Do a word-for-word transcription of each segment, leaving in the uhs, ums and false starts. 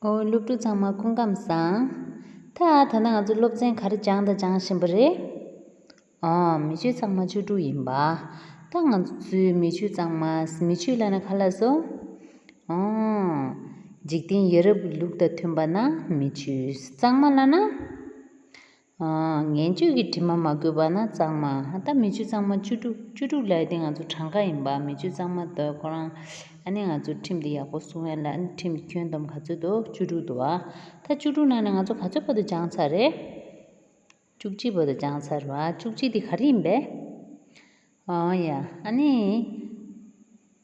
ཨོ། སློབ་ཕྲུག་ཚང་མ་སྐུ་ཁམས་བཟང་། ད་ད་ནང་ང་ཚོ་སློབ་ཚན་ག་རེ་སྦྱངས་དང་སྦྱང་བཞིན་པ་རེད། ཨོ། མི་ཆོས་གཙང་མ་བཅུ་དྲུག་ཡིན་པ། ད་ང་ཚོའི་མི་ཆོས་གཙང་མ། མི་ཆོས་ལབ་ན་ག་ལབ་སོང་། ཨོ། འཇིག་རྟེན་ཡ་རབས་ཀྱི་ལུགས་དང་མཐུན་པ་ན་མི་ཆོས། གཙང་མ་ལབ་ན། ཨ། ངན་སྤྱོད་ཀྱི་དྲི་མ་མ་གོས་པ་ན་གཙང་མ། ད་མི་ཆོས་གཙང་མ་བཅུ་དྲུག་བཅུ་དྲུག་ལབ་ཡ་དེ་ང་ཚོ་གྲངས་ཀ་ཡིན་པ། མི་ཆོས་གཙང་མ་དང་ཁོ་རང་། ཨ་ནི་ང་ཚོ་ཁྲིམས་དེ་ཡག་པོ་སྲུང་ཡ་ལ། ཨ་ནི་ཁྲིམས་ཀྱི་ཁྱོན་བསྡོམས་ག་ཚོད་འདུག་བཅུ་དྲུག་འདུག་ཨ། ད་བཅུ་དྲུག་ནང་ནས་ང་ཚོ་ག་ཚོད་བར་དུ་སྦྱངས་ཚར་རེད། བཅུ་གཅིག་བར་དུ་སྦྱངས་ཚར་བ། བཅུ་གཅིག་དེ་ག་རེ་ཡིན་པས། ཨོ་ཡ། ཨ་ནི།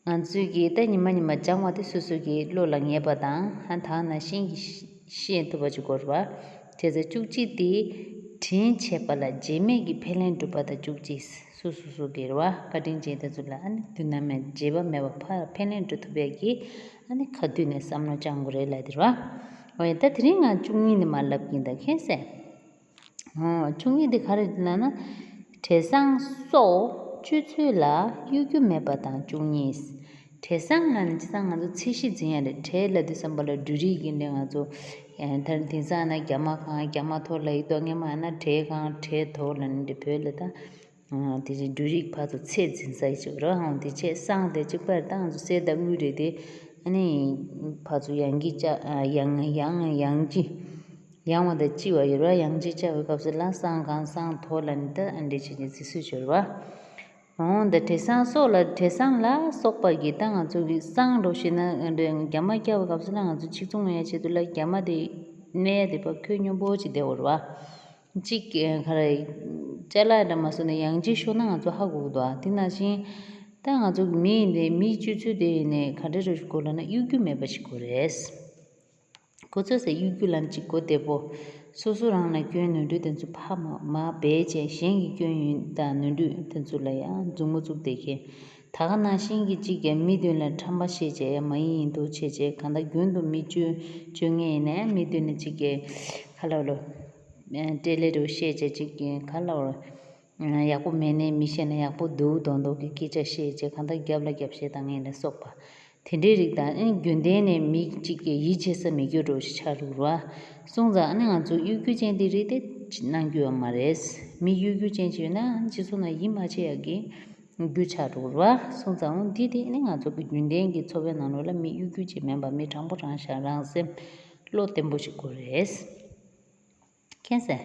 ང་ཚོས་ཀྱིས་ད་ཉི་མ་ཉི་མ་སྦྱང་བ་དེ་སོ་སོ་གི་བློ་ལ་ངེས་པ་དང་། ཨ། དག་སྣང་ཤེས་ཀྱིས་ཤེས་ཐུབ་པ་ཅིག་དགོས་རེད་བ། བྱས་ཙང་བཅུ་གཅིག་དེ། དྲིན་ཆེ་བ་ལ་རྗེས་མེད་ཀྱི་ཕན་ལན་སྒྲུབ་པ་དང་། བཅུ་གཅིག་སོ་སོ་སོ་གི་རེད་བ། བཀའ་དྲིན་ཅན་དེ་ཚོ་ལ། ཨ་ནི་དུས་ནམ་ཡང་བརྗེད་པ་མེད་པ་ཕ་ཕན་ལན་སྒྲུབ་ཐུབ་ཡ་གི། ཨ་ནི་ག་དུས་ནས་བསམ་བློ་བཅང་དགོས་རེད་ལབ་དེ་རེད་བ། འོ་ཡ། ད་དེ་རིང་ང་བཅུ་གཉིས་ནས་མར་ལབ་ཀྱིན། ད་མཁྱེན་གསལ། ཨོ། བཅུ་གཉིས་དེ་ག་རེ་ལབ་ན། བྲེ་སྲང་སོགས་སྤྱོད་ཚུལ་ལ་གཡོ་སྒྱུ་མེད་པ་དང་། བཅུ་གཉིས། བྲེ་སྲང་ལབ་ན་བྱས་ཙང་ང་ཚོ་ཚད་གཞི་འཛིན་ཡ་རེད། བྲེ་ལབ་དུས་ཙམ་པ་ལ་འབྲུ་རིགས་ཀྱི་ནི་ང་ཚོ། ཨེ། ད་དེང་སང་ན་རྒྱ་མ་གང་རྒྱ་མ་ཐོག་ལ་ཡི་ཏོ་ངེ་མ་ན་བྲེ་གང་བྲེ་དོ་ལབ་ནི་འདི་བོད་ལ་ད། ཨ། དེ་བཞིན་འབྲུ་རིགས་ཕར་ཚུར་ཚད་འཛིན་ས་ཡི་ཅིག་རོ། ཨང་། དེ་བྱས་སྲང་དེ་གཅིག་པར་ད་ང་ཚོ་གསེར་དང་དངུལ་རེད་དེ། ཨ་ནི་ཕར་ཚུར་ཡང་གི་བཅའ། ཨ། ཡང་ཡང་ཡང་གི། ཡང་བ་དང་གཅིག་པ་ཡོད་ར། ཡང་གཅིག་བཅའ་བའི་སྐབས་སུ་ལ་སྲང་གང་སྲང་དོ་ལབ་ནི་ད་ཨ་འདྲས་བྱས་ནས་བརྩི་སྲོལ་ཡོད་ར། འོང་། ད་བྲེ་སྲང་སོགས་ལ། བྲེ་སྲང་ལ་སོགས་པ་གི་ད་ང་ཚོ་གི་སྲང་འགྲོ་ཞེ་ན། རྒྱ་མ་བཀྱག་པའི་སྐབས་སུ་ལ་ང་ཚོ་ཆིག་བཙོང་ཡ་ཆེད་དུ་ལ་རྒྱ་མ་དེ་གནས་ཡ་དེ་ཕར་ཁོད་སྙོམས་པོ་ཅིག་བསྡད་ཡོད་ར། གཅིག་གི་ག་རེ། ཅ་ལག་འདྲ་མ་བཟོ་ནས་ཡང་གཅིག་ཤོར་ན་ང་ཚོ་ཧ་གོ་གི་འདུག་ཨ། དེ་ནང་བཞིན་ད་ང་ཚོ་གི་མི་ཡིན་ཏེ་མིའི་སྤྱོད་ཚུལ་དེ་ཡིན་ནས་ག་འདྲ་རེ་དགོས་ལབ་ན་གཡོ་སྒྱུ་མེད་པ་ཞིག་དགོས་རེད། ཁོ་ཚོས་གཡོ་སྒྱུ་ལབ་ཅིག་གོ་བདེ་པོ། སོ་སོ་རང་ལ་སྐྱོན་ནོར་འཁྲུལ་དེ་ཚོ་ཕར་མ་མ་སྦས་བྱས། གཞན་གྱི་སྐྱོན་ཡོན་དང་ནོར་འཁྲུལ་དེ་ཚོ་ལ་ཡང་མཛུབ་མོ་བཙུགས་བསྡད་མཁན། ད་ག་ནང་བཞིན་གྱི་གཅིག་གིས་མི་མདུན་ལ་ཁྲམ་པ་བཤད་བྱས་མ་ཡིན་ཡིན་མདོག་བྱས་བྱས། གང་ལྟར་རྒྱུན་དུ་མི་སྤྱོད་སྤྱོད་མཁན་ཡིན་ནའི་མི་མདུན་ནས་གཅིག་གིས་ག་ལབ་ལོ། སྤྲེལ་ལད་འདྲ་བོ་བཤད་བྱས། གཅིག་གིས་ག་ལབ་ལོ། ཡག་པོ་མེད་ནའི་མི་བཤད་ན་ཡག་པོ་འདུག་མདོག་མདོག་གི་སྐད་ཆ་བཤད་བྱས། གང་ལྟར་རྒྱབ་ལ་རྒྱབ་བཤད་བཏང་མཁན་ལ་སོགས་པ། དེ་འདྲའི་རིགས་དང་། ཨེ། རྒྱུན་ལྡན་ནས་མི་གཅིག་གིས་ཡིད་ཆེས་ས་མེད་རྒྱུ་འདྲ་བོ་ཞིག་ཆགས་འགྲོ་གི་རེད་བ། སོང་ཙང་ཨ་ནི་ང་ཚོ་གཡོ་སྒྱུ་ཅན་དེ་རིགས་དེ་གནང་རྒྱུ་ཡོད་མ་རེད། མི་གཡོ་སྒྱུ་ཅན་ཅིག་ཡོད་ན་སྤྱི་ཚོགས་ནང་ཡིད་མ་ཆེས་ཡག་གི་རྒྱུ་ཆགས་འགྲོ་གི་རེད་བ། སོང་ཙང་འོ་འདི་དེ་ཨ་ནི་ང་ཚོ་གི་རྒྱུན་ལྡན་གྱི་འཚོ་བའི་ནང་ལོགས་ལ་མི་གཡོ་སྒྱུ་ཅན་མིན་པ། མི་དྲང་པོ་དྲང་བཞག་རང་སེམས་བློ་བརྟན་པོ་ཞིག་དགོས་རེད། མཁྱེན་གསལ།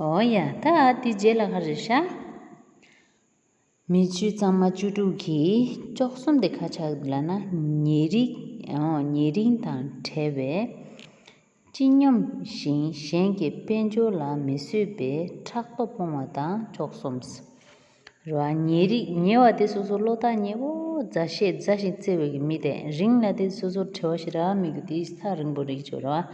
འོ་ཡ། ད་དེ་རྗེས་ལ་ག་རེ་ཤག་མི་ཆོས་གཙང་མ་བཅུ་དྲུག་གི་བཅུ་གསུམ་དེ་ག་ཆགས་འདུག་ལབ་ན། ཉེ་རིང་། ཨོ། ཉེ་རིང་དང་བྲལ་བའི་སྤྱི་སྙོམས་ཤིང་གཞན་གྱི་དཔལ་འབྱོར་ལ་མི་བཟོད་པའི་ཕྲག་དོག་སྤོང་བ་དང་། བཅུ་གསུམ། རེད་བ། ཉེ་རིང་ཉེ་བ་དེ་སོ་སོ་བློ་ཐག་ཉེ་བོ་མཛའ་བཤེས་མཛའ་ཞིང་བརྩེ་བའི་གི་མི་དེ། རིང་ལ་དེ་སོ་སོ་བྲེལ་བ་ཞེ་དྲག་མི་དགོས་དེ་ཐག་རིང་པོ་རེད་ཅོ་རེད་བ།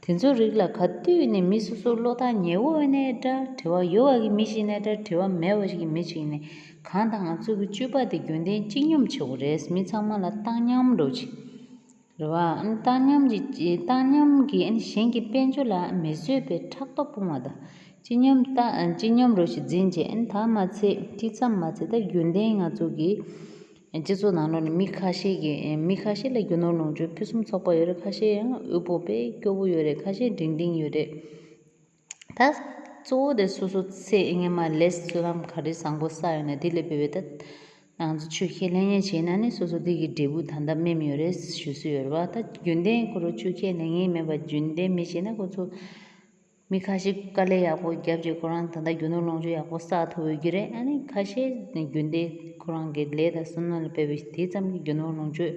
དེ་ཚོའི་རིགས་ལ་ག་དུས་ནས་མི་སོ་སོ་བློ་ཐག་ཉེ་བོ་ཡིན་ནའི་འདྲ། བྲེལ་བ་ཡོད་པ་གི་མི་ཞིག་ཡིན་ནའི་འདྲ། བྲེལ་བ་མེད་པ་ཞིག་གི་མི་ཞིག་ཡིན་ནའི། གང་ལྟར་ང་ཚོ་གི་སྤྱོད་པ་དེ་རྒྱུན་ལྡན་སྤྱི་སྙོམས་བྱེད་དགོས་རེད། མི་ཚང་མ་ལ་བཏང་སྙོམས་འགྲོ་ཅིག་རེད་བ། ཨ་ནི་བཏང་སྙོམས་ཀྱི་བཏང་སྙོམས་ཀྱིས་ཨ་ནི་གཞན་གྱི་དཔལ་འབྱོར་ལ་མི་བཟོད་པའི་ཕྲག་དོག་སྤོང་བ་དང་། སྤྱི་སྙོམས་ད་སྤྱི་སྙོམས་རོ་ཞིག་འཛིན་བྱས། ཨ་ནི་ད་མ་ཚད་དེ་ཙམ་མ་ཚད་ད་རྒྱུན་ལྡན་ང་ཚོ་གི་སྤྱི་ཚོགས་ནང་ལོགས་ནས་མི་ཁ་ཤས་ཀྱིས། མི་ཁ་ཤས་ལ་རྒྱུ་ནོར་ལོངས་སྤྱོད་ཕུན་སུམ་ཚོགས་པ་ཡོད་རེད། ཁ་ཤས་ཡང་དབུལ་པོ་དཔེ་སྐྱོ་པོ་ཡོད་རེད། ཁ་ཤས་འབྲིང་འབྲིང་ཡོད་རེད། ད་གཙོ་བོ་དེ་སོ་སོ་ཚེ་སྔོན་མ་ལས་བསོད་ནམས་ག་རེ་བཟང་པོ་བསགས་ཡོད་ན་དེ་ལས་འབད་བའི་ད་ང་ཚོ་ཆོས་ཁས་ལེན་ཡས་བྱས་ན་ནི་སོ་སོ་དེ་གི་འབྲས་བུ་ད་ལྟ་སྨིན་ཡོད་རེད་ཞུ་སྲོལ་ཡོད་རེད་བ། ད་རྒྱུན་ལྡན་ཁོ་རང་ཆོས་ཁས་ལེན་མཁན་མེད་པ་རྒྱུན་ལྡན་མི་བྱས་ན་ཁོ་ཚོ་མི་ཁ་ཤས་དཀའ་ལས་ཡག་པོ་བརྒྱབ་རྗེས་ཁོ་རང་ད་ལྟ་རྒྱུ་ནོར་ལོངས་སྤྱོད་ཡག་པོ་བསགས་ཐུབ་ཡོད་ཀྱི་རེད། ཨ་ནི་ཁ་ཤས་རྒྱུན་ལྡན་ཁོ་རང་གི་ལས་དང་བསོད་ནམས་ལ་འབད་བའི་དེ་ཙམ་གྱི་རྒྱུ་ནོར་ལོངས་སྤྱོད་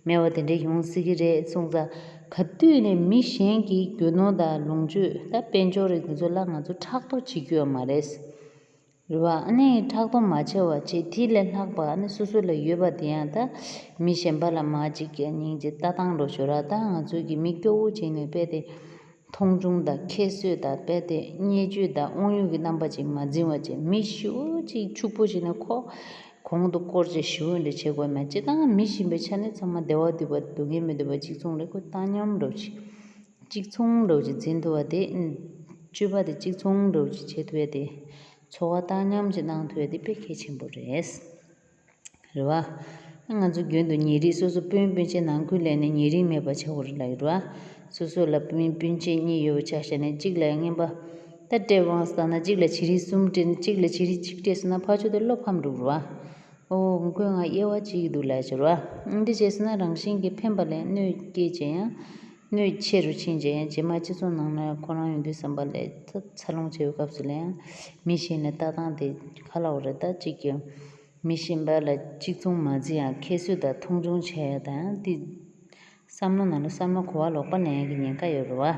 མེད་པ་དེ་འདྲ་ཡོང་སྲིད་ཀྱི་རེད། སོང་ཙང་ག་དུས་ནས་མི་གཞན་གྱི་རྒྱུ་ནོར་དང་ལོངས་སྤྱོད་ད་དཔལ་འབྱོར་རིགས་དེ་ཚོ་ལ་ང་ཚོ་ཕྲག་དོག་བྱེད་རྒྱུ་ཡོད་མ་རེད། རེད་བ། ཨ་ནི་ཕྲག་དོག་མ་བྱེད་པ་བྱེད། དེ་ལས་ལྷག་པ་ཨ་ནི་སོ་སོ་ལ་ཡོད་པ་དེ་ཡང་ད་མི་གཞན་པ་ལ་མར་ཅིག་གི་སྙིང་རྗེ་ལྟ་སྟངས་འགྲོ་ཞོར་ར། ད་ང་ཚོའི་གི་མི་སྐྱོ་བོ་བྱས་ནས་དཔེ་དེ་མཐོང་ཆུང་དང་ཁྱད་གསོད་དང་དཔེ་དེ་བརྙས་བཅོས་དང་དབང་ཡོད་ཀྱི་རྣམ་པ་ཅིག་མ་འཛིན་པ་བྱས། མི་ཞེ་པོ་ཅིག་ཕྱུག་པོ་བྱས་ནས་ཁོ་གོང་དུ་བསྐོར་བྱས་ཞེ་པོ་འདྲ་བྱེད་དགོས་མེད། སྤྱིར་བཏང་མི་གཞན་པའི་ཆ་ནས་ཚང་མ་བདེ་བ་འདོད་པ་སྡུག་བསྔལ་མི་འདོད་པ་གཅིག་མཚུངས་རེད། ཁོ་བཏང་སྙོམས་འགྲོ་ཅིག་གཅིག་མཚུངས་འདྲ་བོ་ཅིག་འཛིན་ཐུབ་པ་དེ། སྤྱོད་པ་དེ་གཅིག་མཚུངས་འདྲ་བོ་ཅིག་བྱེད་ཐུབ་ཡ་དེ། འཚོ་བ་བཏང་སྙོམས་ཅིག་གནང་ཐུབ་ཡ་དེ་དཔེ་གལ་ཆེན་པོ་རེད། རེད་བ། ང་ཚོ་རྒྱུན་དུ་ཉེ་རིང་སོ་སོ་སྤུན་སྤུན་མཆེད་ནང་ཁུལ་ལས་ནས་ཉེ་རིང་མེད་པ་བྱ་དགོས་རེད་ལབ་ཡོད་རེད་བ། སོ་སོ་ལ་སྤུན་སྤུན་མཆེད་གཉིས་ཡོད་པ་ཆ་བཞག་ན་གཅིག་ལ་རྔན་པ་ད་སྤྲད་དབང་བཏང་ན་གཅིག་ལ་བྱི་རིལ་གསུམ་སྤྲད་ན་གཅིག་ལ་བྱི་རིལ་གཅིག་སྤྲད་སོང་ན་ཕར་ཕྱོགས་དེ་བློ་ཕམ་འགྲོ་གི་རེད་བ། ཨོ་ཁོས་ང་དབྱེ་བ་ཕྱེ་གི་འདུག་ལབ་ཀྱི་རེད་བ། འདི་བྱས་སོང་ན་རང་བཞིན་གྱིས་ཕན་པ་ལས་གནོད་སྐྱེལ་བྱེད་ཡང་། གནོད་ཆེ་རུ་ཕྱིན་རྗེས་ཡང་རྗེས་མ་སྤྱི་ཚོགས་ནང་ན་ཁོ་རང་ཡོང་དུས་ཙམ་པ་ལས་ཚ་ཚ་ལོང་བྱེད་པའི་སྐབས་སུ་ལ་ཡང་མི་གཞན་ལ་ལྟ་སྟངས་དེ་ག་ལབ་དགོས་རེད། ད་གཅིག་གིས་མི་གཞན་པ་ལ་གཅིག་མཚུངས་མ་བརྩི་ཡང་ཁྱད་གསོད་དང་མཐོང་ཆུང་བྱས་ཡ་དང་དེ་བསམ་བློ་ནང་ལ་བསམ་བློ་གོ་བ་ལོག་པ་ལེན་ཡ་གི་ཉེན་ཁ་ཡོད་རེད་བ།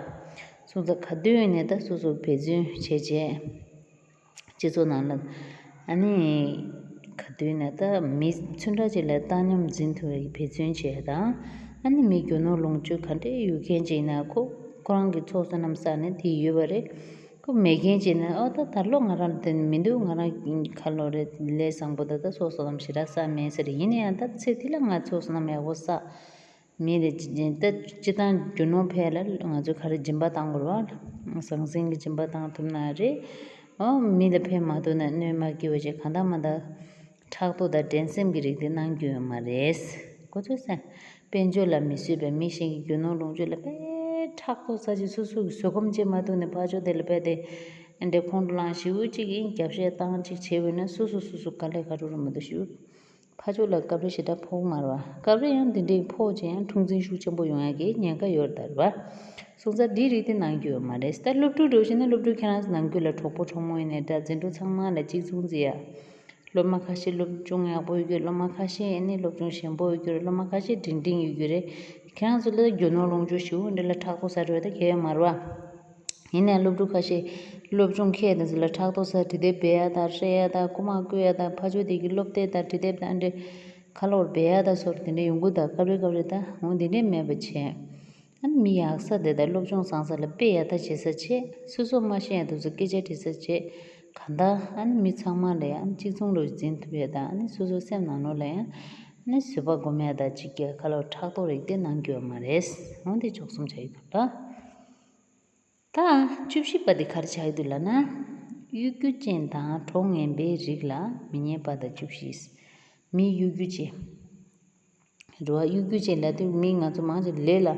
སོང་ཙང་ག་དུས་ཡིན་ནའི་ད་སོ་སོ་འབད་བརྩོན་བྱས་རྗེས། སྤྱི་ཚོགས་ནང་ལ་ཨ་ནི་ག་དུས་ན་ད་མི་ཚུན་ཕྲ་ཅིག་ལ་བཏང་སྙོམས་འཛིན་ཐུབ་པའི་འབད་བརྩོན་བྱེད་ཡ་དང་། ཨ་ནི་མི་རྒྱུ་ནོར་ལོངས་སྤྱོད་ག་འདྲའི་ཡོད་མཁན་ཅིག་ན་ཁོ་ཁོ་རང་གི་ཚོགས་བསོད་ནམས་བསགས་ནས་དེ་ཡོད་པ་རེད། ཁོ་མེད་མཁན་ཅིག་ན་ཨོ་ད་ད་ལོ་ང་རང་ལ་དེ་མི་འདུག་ང་རང་ག་ལབ་དགོས་རེད་ལས་བཟང་པོ་ད་ད་ཚོགས་བསོད་ནམས་ཞེ་དྲག་བསགས་མེད་ཟེར། ཡིན་ན་ཡང་ད་ཚེ་འདི་ལ་ང་ཚོགས་བསོད་ནམས་ཡག་པོ་བསགས། མི་ལ་ཅི་ཅི་ད་སྤྱིར་བཏང་རྒྱུ་ནོར་འཕེལ་ལ་ང་ཚོས་ག་རེ་སྦྱིན་པ་བཏང་དགོས་རེད་བ། ཟང་ཟིང་གི་སྦྱིན་པ་བཏང་ཐུབ་ན་རེད། ཨོ་མི་ལ་ཕན་མ་ཐོགས་ན་གནོད་མ་སྐྱེལ་བ་བྱས་གང་ལྟར་མ་ལྟར་ཕྲག་དོག་དང་འགྲན་སེམས་ཀྱི་རིགས་དེ་གནང་རྒྱུ་ཡོད་མ་རེད། གོ་ཚོད་སེང་། དཔལ་འབྱོར་ལ་མི་བཟོད་པའི་མི་གཞན་གྱི་རྒྱུ་ནོར་ལོངས་སྤྱོད་ལ་དཔེ་ཕྲག་དོག་ཚ་ཅིག་སོ་སོ་གི་བཟོད་སྒོམ་བྱེད་མ་ཐུབ་ནས་ཕར་ཕྱོགས་དེ་ལ་དཔེ་དེ་འདྲའི་ཁོང་ཁྲོ་ལངས་ཞེ་པོ་ཅིག་ཡིན་རྒྱབ་བཤད་བཏང་ཅིག་བྱས་པས་ན་སོ་སོ་སོ་སོ་དཀའ་ལས་ཁག་འགྲོ་རུ་མི་འདུག་ཞུ། ཕར་ཕྱོགས་ལ་དཀའ་ལས་ཞེ་དྲག་ཕོག་མ་རེད་བ། དཀའ་ལས་ཡང་དེ་འདྲའི་ཕོག་ཅིང་ཡང་འཁྲུག་འཛིང་ཤུགས་ཆེན་པོ་ཡོང་ཡ་གི་ཉེན་ཁ་ཡོད་རེད་བ། སོང་ཙང་འདིའི་རིགས་དེ་གནང་རྒྱུ་ཡོད་མ་རེད། ད་སློབ་ཕྲུག་འགྲོ་བཞིན་ན་སློབ་ཕྲུག་ཁྱེད་རང་ཚོ་ནང་ཁུལ་ལ་གྲོགས་པོ་གྲོགས་མོ་ཡིན་ནའི་འདྲ་འཛིན་གྲོགས་ཚང་མ་ལ་གཅིག་མཚུངས་བརྩི་ཡ། སློབ་མ་ཁ་ཤས་སློབ་སྦྱོང་ཡག་པོ་ཡོད་རྒྱུ་རེད། སློབ་མ་ཁ་ཤས་ཨ་ནི་སློབ་སྦྱོང་ཞན་པོ་ཡོད་རྒྱུ་རེད། སློབ་མ་ཁ་ཤས་འབྲིང་འབྲིང་ཡོད་རྒྱུ་རེད། ཁྱེད་རང་ཚོ་ལ་རྒྱུ་ནོར་ལོངས་སྤྱོད་ཞེ་པོ་འདི་ལ་ཕྲག་དོག་ཟ་འགྲོ་ཡ་ད་གལ་ཡོད་མ་རེད་བ། ཡིན་ནའི་སློབ་ཕྲུག་ཁ་ཤས་སློབ་སྦྱོང་མཁས་དེ་ཚོ་ལ་ཕྲག་དོག་ཟ་འབྲི་དེབ་སྦས་ཡ་དང་བསྲེས་ཡ་དང་རྐུ་མ་རྐུ་ཡ་དང་ཕར་ཕྱོགས་དེ་གི་སློབ་དེབ་དང་འབྲི་དེབ་དང་འདྲེ་ཁ་ལོར་སྦས་ཡ་དང་སོགས་དེ་འདྲ་ཡོང་གི་ད་སྐབས་རེ་སྐབས་རེ་ད་འོ་དེ་འདྲས་མེད་པ་བྱས། ཨ་ནི་མི་ཡག་ས་དེ་དང་སློབ་སྦྱོང་བཟང་ས་ལ་དཔེ་ཡག་ཐག་བྱེད་ས་བྱས། སོ་སོ་མ་ཤེས་ཡ་དེ་ཚོ་སྐད་ཆ་དྲི་ས་བྱས། གང་ལྟར་ཨ་ནི་མི་ཚང་མ་ལ་ཡང་གཅིག་མཚུངས་རུ་འཛིན་ཐུབ་ཡ་དང་ཨ་ནི་སོ་སོའི་སེམས་ནང་ལོགས་ལ་ཡང་ཨ་ནི་བཟོད་པ་སྒོམ་ཡ་དང་གཅིག་ཀྱང་ཁ་ལོ་ཕྲག་དོག་རིགས་དེ་གནང་རྒྱུ་ཡོད་མ་རེད། འོ་དེ་ཆོག་གསུམ་བྱ་ཡི་ག་ལ། ད་བཅུ་བཞི་པ་དེ་ག་རེ་ཆགས་ཀྱི་འདུག་ལབ་ན། གཡོ་སྒྱུ་ཅན་དང་གྲོགས་ངན་པའི་རིགས་ལ་མི་ཉན་པ་དང་བཅུ་བཞི། མི་གཡོ་སྒྱུ་ཅན། རེད་བ། གཡོ་སྒྱུ་ཅན་ལབ་དུས་མི་ང་ཚོ་མང་ཆེ་ལས་ལ་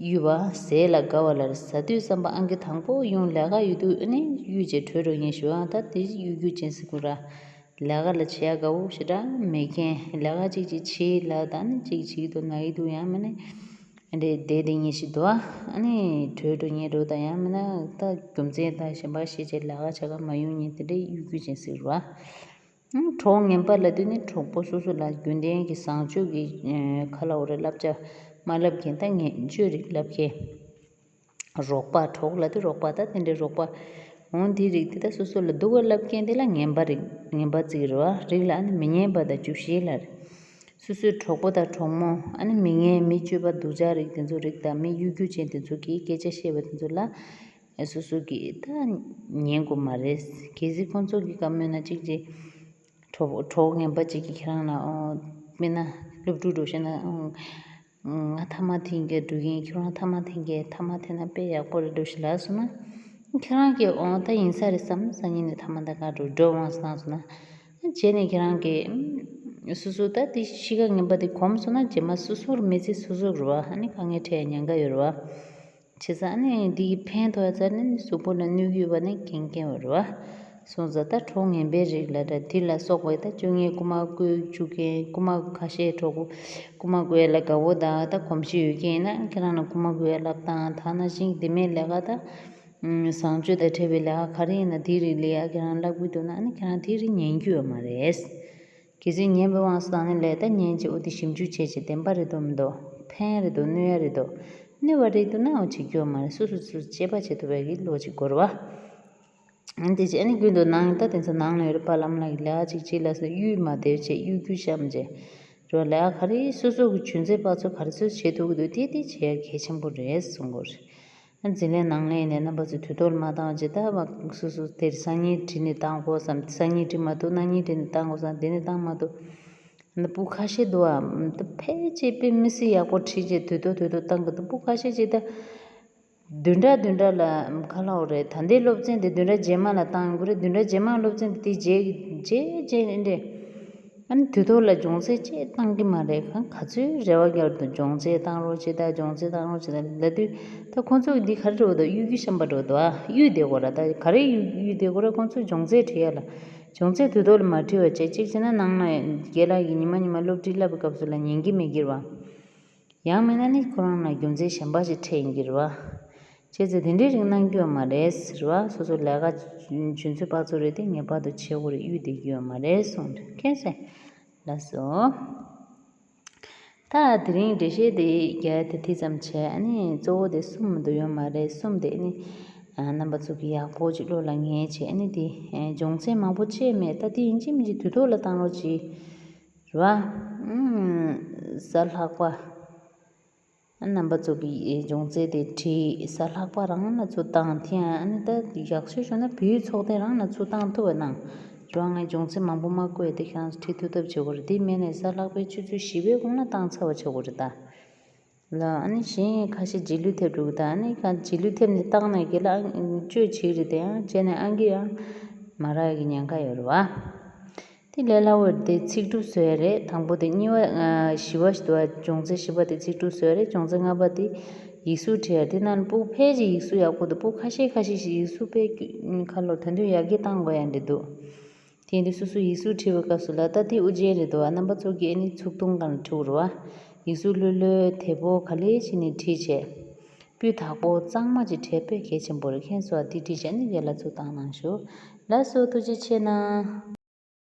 གཡོ་བ་ཟས་ལ་དགའ་བ་ལ་ཟ་དུས་བསམ་པ་ཨང་ཀི་དང་པོ་ཡོང་ལས་ཀ་ཡོད་དུས་ཨ་ནི་གཡོ་བྱས་བྲོས་འགྲོ་ངེས་ཞུ་ཨ། ད་དེ་གཡོ་སྒྱུ་ཅན་ཟེར་དགོས་ར། ལས་ཀ་ལ་བྱེད་ཡ་དགའ་བོ་ཞེ་དྲག་མེད་མཁན་ལས་ཀ་ཅིག་ཅིག་བྱེད་ལ་ད་ནི་ཅིག་བྱེད་ཀྱི་འདུག་ན་ཡི་འདུག་ཡང་མིན་ནི། འདྲེ་བསྡད་དེ་ཉེ་ཞིག་འདུག་ཨ་ནི་བྲོས་འགྲོ་ཉེ་འགྲོ་དང་ཡང་མིན་ན་ད་རྒྱུ་མཚན་དང་གཞན་པ་ཤེས་བྱས་ལས་ཀ་བྱ་ག་མ་ཡོང་ཉེ་དེ་འདྲའི་གཡོ་སྒྱུ་ཅན་ཟེར་བ། གྲོགས་ངན་པ་ལབ་དུས་ནི་གྲོགས་པོ་སོ་སོ་ལ་རྒྱུན་ལྡན་གྱི་བཟང་སྤྱོད་ཀྱི་ཁ་ལ་འོ་རེ་བསླབ་བྱ་མ་བསླབ་མཁན་ད་ངན་སྤྱོད་རིགས་བསླབ་མཁན། རོགས་པ་གྲོགས་ལབ་དུས་རོགས་པ་ད་དེ་འདྲའི་རོགས་པ། འོང་དེའི་རིགས་དེ་ད་སོ་སོ་ལ་སྡུག་པ་བསླབ་མཁན་དེ་ལ་ངན་པ་རིགས་ངན་པ་བརྩི་གི་རེད་བ། རིགས་ལ་ཨ་ནི་མི་ཉན་པ་དང་བཅུ་བཞི་ལ་རེད། སོ་སོའི་གྲོགས་པོ་དང་གྲོགས་མོ་ཨ་ནི་མི་ངན་མི་སྤྱོད་པ་སྡུག་ཅག་རིགས་དེ་ཚོ་རིགས་དང་མི་གཡོ་སྒྱུ་ཅན་དེ་ཚོ་གིས་སྐད་ཆ་བཤད་པ་དེ་ཚོ་ལ་སོ་སོ་གིས་ད་ཉན་དགོས་མ་རེད། གལ་སྲིད་ཁོང་ཚོ་གིས་བཀའ་མོལ་ན་གཅིག་ཅིག་གྲོགས་གྲོགས་ངན་པ་གཅིག་གིས་ཁྱེད་རང་ལ་ཨོ་དཔེར་ན་སློབ་ཕྲུག་འགྲོ་ཤེས་ན་ཨོ། ང་ཐ་མག་འཐེན་གྱི་འགྲོ་གི་ཡིན། ཁྱོད་རང་ཐ་མག་འཐེན་གྱི་ཐ་མག་འཐེན་ན་དཔེ་ཡག་པོ་རེད་འགྲོ་ཞིག་ལབ་སོང་ན། ཁྱེད་རང་གིས་འོ་ད་ཡིན་ས་རེད་བསམ་སང་ཉིན་ནས་ཐ་མག་འཐེན་ག་འགྲོ་འགྲོ་འོང་བསམ་སོང་ན། རྗེས་ནས་ཁྱེད་རང་གིས་སོ་སོ་ད་དེ་གཤིས་ཀ་ངན་པ་དེ་གོམས་སོང་ན་རྗེས་མ་སོ་སོར་མི་ཚེ་སོ་སོར་རུ་བ་ཨ་ནི་དཀའ་ངལ་འཕྲད་ཉེན་ཁ་ཡོད་རུ་བ། བྱས་ཙང་ཨ་ནི་འདི་གི་ཕན་ཐོགས་ཚར་ནི་གཟུགས་པོ་ལ་གནོད་ཀྱི་ཡོད་པ་ནི་རྐྱེན་རྐྱེན་ཡོད་རུ་བ། སོང་ཙང་ད་གྲོགས་ངན་པའི་རིགས་ལ་འདྲ་འདི་ལ་སོགས་པའི་ད་སྤྱོད་ངན་རྐུ་མ་རྐུ་བཅུག་མཁན་རྐུ་མ་ཁ་ཤས་གྲོགས་པོ་རྐུ་མ་རྐུ་ཡ་ལ་དགའ་བོ་དང་ད་གོམས་གཤིས་ཡོད་མཁན་ཡིན་ན་ཁྱེད་རང་ལ་རྐུ་མ་རྐུ་ཡ་ལབ་སྟངས་ད་ནང་བཞིན་དེ་མིན་ལས་ཀ་ད་བཟང་སྤྱོད་དང་འབྲེལ་བའི་ལས་ཀ་ག་རེ་ཡིན་ན་དེའི་རིགས་ལ་ཡ་ཁྱེད་རང་ལབ་གི་འདུག་ན་ཨ་ནི་ཁྱེད་རང་དེའི་རིགས་ཉན་རྒྱུ་ཡོད་མ་རེད། གལ་སྲིད་ཉན་པའི་དབང་དུ་བཏང་ནས་ལས་ད་ཉན་ཅིག་འོ་དེ་ཞིབ་འཇུག་བྱས་ཅིག་བདེན་པ་རེད་འདུག་མི་འདུག་ཕན་རེད་འདུག་གནོད་ཡ་རེད་འདུག་གནོད་པ་རེད་འདུག་ན་འོ་བྱེད་རྒྱུ་ཡོད་མ་རེད། སོ་སོ་སོ་དཔྱད་པ་བྱེད་ཐུབ་པའི་གི་བློ་ཅིག་དགོས་རེད་བ། ཨ་ནི་དེ་ཅི་ཨ་ནི་རྒྱུན་དུ་ནང་ད་དེ་ཚོ་ནང་ལ་ཡོད་རེད་པ་ལམ་ལ་ཡི་ལས་ཅིག་ཅིག་ལ་སོ་གཡུལ་མ་བདེ་བྱས་གཡུལ་རྒྱུ་བཤམས་བྱས་རོ་ལས་ག་རེ་སོ་སོ་གི་ཆུན་ཚེ་པ་ཚོ་ག་རེ་ཚོ་བྱེད་ཐུབ་ཀྱི་འདུག་དེ་དེ་བྱེད་ཡ་གལ་ཆེན་པོ་རེད་གསུང་གི་རེད། ཨ་འཛིན་ལས་ནང་ལས་ནས་རྣམ་པ་ཚོས་དུས་ཐོག་ལ་མ་བཏང་བ་བྱས་ད་བ་སོ་སོ་དེར་སང་ཉིན་བྲིས་ནས་བཏང་དགོས་བསམ་སང་ཉིན་བྲིས་མ་ཐུབ་གནངས་ཉིན་བྲིས་ནས་བཏང་དགོས་བསམ་དེ་ནས་བཏང་མ་ཐུབ། ནི་སྤུ་ཁ་ཤས་འདུག་ཨ། ད་ཕལ་ཆེར་དཔེ་མི་སྲིད་ཡག་པོ་བྲིས་རྗེས་དུས་ཐོག་དུས་ཐོག་བཏང་གི་འདུག་སྤུ་ཁ་ཤས་ཅིག་ད། བདུན་ཕྲག་བདུན་ཕྲག་ལ་ག་ལབ་དགོས་རེད། ད་ལྟའི་སློབ་ཚན་དེ་བདུན་ཕྲག་རྗེས་མ་ལ་བཏང་ཡོང་གི་རེད། བདུན་ཕྲག་རྗེས་མ་སློབ་ཚན་དེ་རྗེས་རྗེས་རྗེས་ནས་འདྲེ། ཨ་ནི་དུས་ཐོག་ལ་སྦྱོང་ཚན་ཅིག་བཏང་གི་མ་རེད། གང་ག་ཚོད་རེ་བ་རྒྱག་འདུག་སྦྱོང་ཚན་བཏང་རོགས་བྱེད་དང་། སྦྱོང་ཚན་བཏང་རོགས་བྱེད་དང་ལབ་དུས། ད་ཁོང་ཚོ་གི་འདི་ག་རེ་འགྲོ་འདུག་གཡུག་རྒྱུ་ཤམ་པ་འགྲོ་འདུག་ཨ་གཡུག་བསྡད་དགོས་ར། ད་ག་རེ་གཡུག་གཡུག་བསྡད་དགོས་ར། ཁོང་ཚོ་སྦྱོང་ཚན་ཁྲིད་ཡ་ལ། སྦྱོང་ཚན་དུས་ཐོག་ལ་མ་ཁྲིད་པ་བྱས། གཅིག་བྱས་ན་ནང་ན་རྒན་ལགས་ཀྱིས་ཉི་མ་ཉི་མ་སློབ་ཁྲིད་བསླབ་པའི་སྐབས་སུ་ལ་ཉན་གི་མེད་གི་རེད་བ། ཡང་མིན་ན་ནི་ཁོ་རང་ལ་རྒྱུ་མཚན་གཞན་པ་ཞིག་འཕྲད་ཡིན་གྱི་རེད་བ། བྱས་ཙང་དེ་འདྲའི་རིགས་གནང་རྒྱུ་ཡོད་མ་རེད་ཟེར་བ། སོ་སོ་ལས་ཀ་ཆུ་ཚོད་ཕར་ཚུར་རེད་དེ། ངེས་པར་དུ་བྱེད་དགོས་རེད། གཡུག་བསྡད་རྒྱུ་ཡོད་མ་རེད་གསུངས་རེད། མཁྱེན་སོང་། ལགས་སོ། ད་དེ་རིང་འགྲེལ་བཤད་དེ་རྒྱག་ཡ་དེ་དེ་ཙམ་བྱས། ཨ་ནི་གཙོ་བོ་དེ་གསུམ་མ་གཏོགས་ཡོད་མ་རེད། གསུམ་དེ་ཨ་ནི་ཨ་རྣམ་པ་ཚོ་གིས་ཡག་པོ་ཅིག་བློ་ལ་ངེས་བྱས། ཨ་ནི་དེ་ཨ་སྦྱོང་ཚན་མང་པོ་བྱས་མེད། ད་དེ་ཡིན་གཅིག་མིན་གཅིག་དུས་ཐོག་ལ་བཏང་རོགས་གྱིས། རེད་བ། ཨུམ། གཟའ་ལྷག་པ། ཨ་རྣམ་པ་ཚོ་གིས་སྦྱོང་ཚན་དེ་ཁྲིད། གཟའ་ལྷག་པ་རང་ལ་ཚུར་བཏང་། དེ་ཡང་ཨ་ནི་ད་ཡག་ཤོས་བྱུང་ན་བོད་ཡིག་ཚོགས་ཐེངས་རང་ལ་ཚུར་བཏང་ཐུབ་པ་གནང་། རེད་བ། ངས་སྦྱོང་ཚན་མང་པོ་མ་བཀོད་དེ། ཁྱེད་རང་ཚོ་ཁྲིད་ཐུབ་ཐབས་བྱེད་དགོས་རེད། དེ་མིན་ནས་གཟའ་ལྷག་པའི་ཆུ་ཚོད་བཞི་པའི་གོང་ལ་བཏང་ཚར་བ་བྱེད་དགོས་རེད་ད། ལ་ཨ་ནི་གཞན་ཁ་ཤས་རྗེས་ལུས་ཐེབས་འགྲོ་གི། ད་ཨ་ནི་ག་རྗེས་ལུས་ཐེབས་ནས་བཏང་ན་རྒན་ལགས་ཨ་བཅོས་བྱེད་ཀྱི་རེད། དེ་ཡང་བྱས་ནས་ཨང་ཀི་ཡང་མ་རག་གི་ཉེན་ཁ་ཡོད་རེད་བ། དེ་ལས་སླ་བོ་དེ་ཚིག་གྲུབ་བཟོ་ཡ་རེད། དང་པོ་དེ། གཉིས་པ་ཨ་བཞི་པ་ཞིག་འདུག་བ། སྦྱོང་ཚན་བཞི་པ་དེ་ཚིག་གྲུབ་བཟོ་ཡ་རེད། སྦྱོང་ཚན་ལྔ་པ་དེ་ཡིག་གཟུགས་བྲིས་ཡ་རེད། དེ་ནང་ལ་སྤུ་གུ་ཕལ་ཆེར་ཡིག་གཟུགས་ཡག་པོ་འདུག་སྤུ་གུ་ཁ་ཤས་ཁ་ཤས་ཤིག་ཡིག་གཟུགས་དཔེ་ཁ་ལོ་དོན་དུ་ཡག་གི་བཏང་དགོས་ཡ་འདྲ་འདུག་དེ་ཡིན་དུས་སོ་སོ་ཡིག་གཟུགས་བྲིས་པའི་སྐབས་སུ་ལ་ད་དེ་དབུ་ཅན་རེད་འདུག་བ། རྣམ་པ་ཚོ་གིས་ཨ་ནི་ཚུགས་ཐུང་སྒང་ལ་བྲིས་དགོས་རེད་བ། ཡིག་གཟུགས་ལྷོད་ལྷོད་དལ་པོ་ག་ལེར་བྱས་ནས་བྲིས་བྱས། སྤུས་དག་པོ་གཙང་མ་ཅིག་བྲིས་དཔེ་གལ་ཆེན་པོ་རེད། མཁྱེན་སོང་། དེ་བྲིས་བྱས་ནས་རྒན་ལགས་ཚུར་བཏང་གནང་ཞུ། ལགས་སོ། ཐུགས་རྗེ་ཆེ་གནང་།